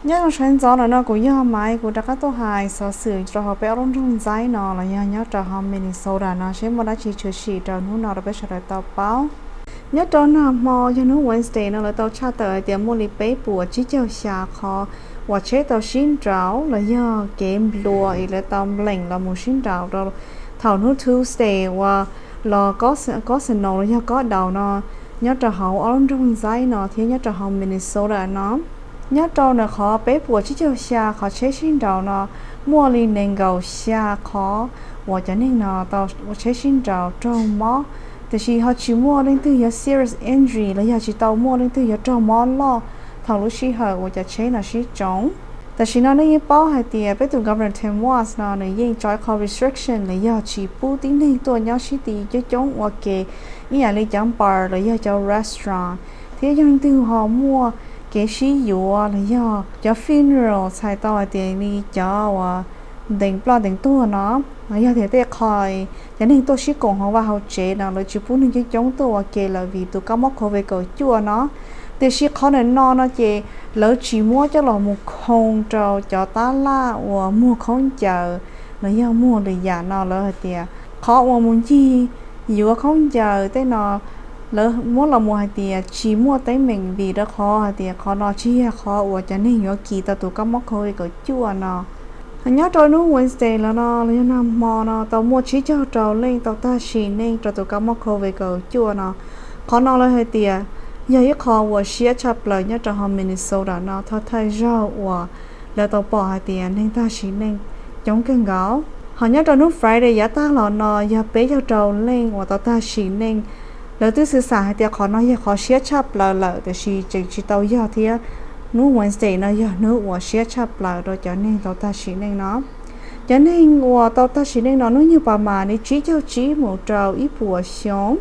Nyob zoo sawv ntxov lawm no kuv yog Maiv, kuv rov qab tuaj hais xov xwm rau hauv peb ob lub nroog ntxaib no los yog nyob rau hauv Minnesota no seb muaj dab tsi tshwm sim rau hnub no rau peb sawv daws tau paub. Nyob rau nag hmo yog hnub Wednesday no lawv tau tshaj tawm hais tias muaj li peb puas tsib caug xya qhov uas tsheb tau sib nraus los yog kev nplua es lawv tau npleem los mus sib nraus rau thaum hnub Tuesday uas los kob snow los yog kob daus no nyob rau hauv ob lub nroog ntxaib no thiab nyob rau hauv Minnesota no. Nyob rau ntawm qhov peb puas tsib caug xya qhov tsheb sib nraus no muaj li nees nkaum xya qhov uas cov neeg no tau ua tsheb sib nraus raug mob, tiam sis ho tsis muaj leej twg yuav serious injury los yog tsis tau muaj leej twg yuav raug mob loj thaum lub sij hawm uas cov tsheb no sib tsoo. Tam sim no nej yeej paub hais tias peb tus Governor Tim Walz no nws yeej tso ib qho restriction los yog tsis pub tib neeg tuaj nyob sib ti coob coob ua ke ib yam li cov bar los yog cov restaurant, thiab yog leej twg ho muaj kev sib yuav los yog cov funeral txhais tau hais tias li cov uas ntees ploj ntees tuag no, los yog tias tej qho cov neeg tuaj sib koom hauv vaj hauv tsev no lawv tsis pub neeg coob coob tuaj ua ke lawm vim tus kab mob covid kaum cuaj no. Tiam sis qhov ntawm no no ces lawv tsis muab coj los mus khoo rau cov tab laj uas muag khaub ncaws los yog muag lwm yam no, lawv hais tias qhov uas mus ncig yuav khaub ncaws tej no lawv muab los mus hais tias tsis muaj teeb meem vim rau qhov hais tias qhov no tsis yog qhov uas cov neeg yuav kis tau tus kab mob covid kaum cuaj no. Nyob rau hnub Wednesday los no los yog nag hmo no tau muaj tsib caug rau leej tau tag sim neej rau tus kab mob covid kaum cuaj no. Qhov no lawv hais tias yog ib qho uas siab tshaj plaws nyob rau hauv Minnesota no thawj thawj zaug uas lawv tau pom hais tias neeg tag sim neej coob kawg nkaus. Ho nyob rau hnub Friday yav tag los no yog peb caug rau leej uas tau tag sim neej. Lawv twb xwv xam hais tias qhov no yog qhov siab tshaj plaws lawm tiam sis tseem tsis tau yog thiab. Hnub Wednesday no yog hnub uas siab tshaj plaws rau cov neeg tau tag sim neej no. Cov neeg uas tau tag sim neej no hnub nyoog pas mas li tsib caug tsib mus rau ib puas xyoo.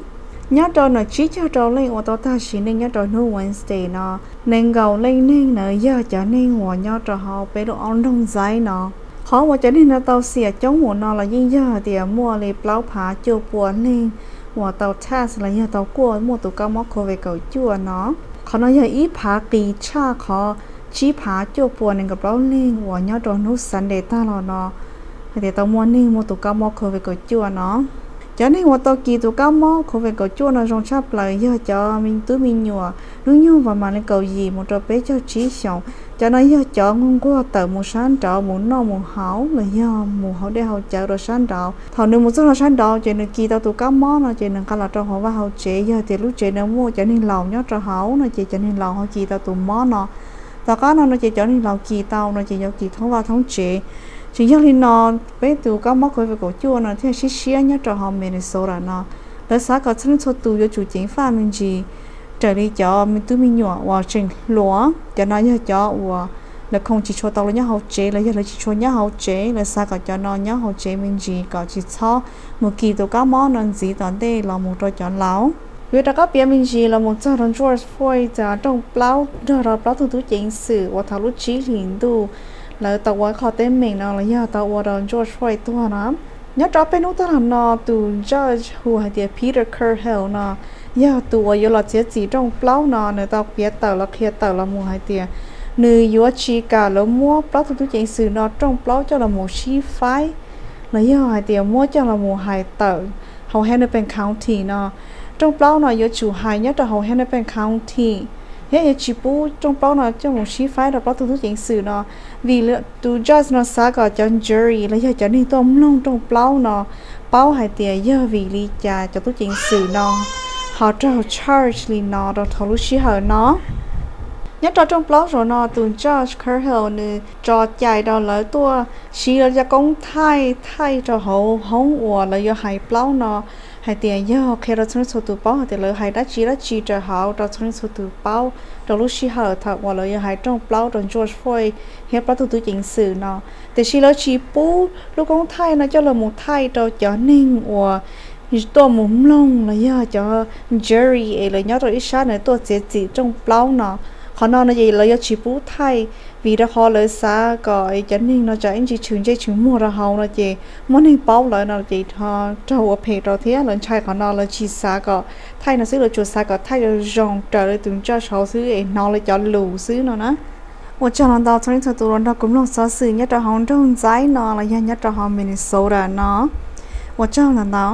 Nyob rau ntawm tsib caug rau leej uas tau tag sim neej nyob rau hnub Wednesday no, nees nkaum leej neeg ntawd yog cov neeg uas nyob rau hauv peb lub ob nroog ntxaib no. Qhov uas cov neeg no tau xiam coob mus no los yeej yog hais tias muaj li plaub phav cuaj pua leeg uas tau test los yog tau kuaj muaj tus kab mob covid kaum cuaj no. Qhov no yog ib phav qis tshaj qhov tsib phav cuaj pua nees nkaum plaub leeg uas nyob rau hnub Sunday tag los no hais tias tau muaj neeg muaj tus kab mob covid kaum cuaj no. Cov neeg uas tau kis tus kab mob covid kaum cuaj no zoo tshaj plaws yog cov me tub me nyuam hnub nyoog pas mas li kaum yim mus rau peb caug tsib xyoos. Cov no yog cov nquag nquag tawm mus sab nraud mus noj mus haus los yog mus haus dej haus cawv rau sab nraud. Thaum nws mus txog rau sab nraud ces nws kis tau tus kab mob no ces nws nqa los rau hauv vaj hauv tsev, yog tias lub tsev no muaj cov neeg laus nyob rau hauv no ces cov neeg laus ho kis tau tus mob no. Tom qab no no ces cov neeg laus kis tau no ces yuav kis thoob vaj thoob tsev. Tsis yog li no, peb tus kab mob covid kaum cuaj no thiaj siab siab nyob rau hauv Minnesota no. Lawv xav kom txhua leej txhua tus yuav tsum ceev faj me ntsis, raws li cov me tub me nyuam uas tseem hluas, cov no yog cov uas lawv khoo tsis tshua tau lawv nyob hauv tsev los yog lawv tsis tshua nyob hauv tsev, lawv xav kom cov no nyob hauv tsev me ntsis kom tsis txhob mus kis tus kab mob no ntxiv tom ntej los mus rau cov laus. Kuv yuav rov qab piav me ntsis los mus txog rau George Floyd rooj plaub nrog rau plaub tug tub ceev xwm uas thaum lub tsib hlis ntuj lawv tau ua qhov teeb meem no los yog tau ua rau George Floyd tuag no. Nyob rau peb hnub tag los no tus judge hu hais tias Peter Kerhell no yog tus uas yuav los txiav txim rooj plaub no, nws tau piav tawm los qhia tawm los mus hais tias nws yuav tsis kam lawv muab plaub tug tub ceev xwm no rooj plaub coj los mus sib faib los yog hais tias muab coj los mus hais tawm hauv Hennepin County no. Rooj plaub no yuav tsum hais nyob rau hauv Hennepin County thiab yuav tsis pub rooj plaub no coj mus sib faib rau plaub tug tub ceev xwm no, vim tus judge no xav kom cov jury los yog cov neeg tuaj mloog rooj plaub no paub hais tias yog vim li cas cov tub ceev xwm no ho raug charge li no rau thaum lub sij hawm no. Nyob rau rooj plaub zaum no tus judge Kerhell nws tso cai rau lawv tuaj siv lawv cov koob thaij thaij rau hauv hoob uas lawv yuav hais plaub no hais tias yog qhia rau txhua leej txhua tus paub hais tias lawv hais dab tsi dab tsi rau hauv rau txhua leej txhua tus paub rau lub sij hawm thaum uas lawv yuav hais rooj plaub rau George Floyd thiab plaub tug tub ceev xwm no. Tiam sis lawv tsis pub lub koob thaij no coj los mus thaij rau cov neeg uas tuaj mus mloog los yog cov jury es lawv nyob rau ib sab nws tuaj txiav txim rooj plaub no. Qhov no no ces lawv yuav tsis pub thaij vim rau qhov lawv xav kom cov neeg no tsam ib ntsis tshwm ntsej tshwm muag rau hauv no ces muaj neeg paub lawv no ces ho raug ua phem rau thiab. Lawv ntshai qhov no lawv tsis xav kom thaij no xwb, lawv tsuas xav kom thaij zoo zoo raws li tus judge hauv xwb es hnov lawv cov lus xwb no na. Ua tsaug ntau ntau txog nej txhua tus los nrog kuv mloog xov xwm nyob rau hauv nroog Ntxaib no los yog nyob rau hauv Minnesota no. Ua tsaug ntau ntau.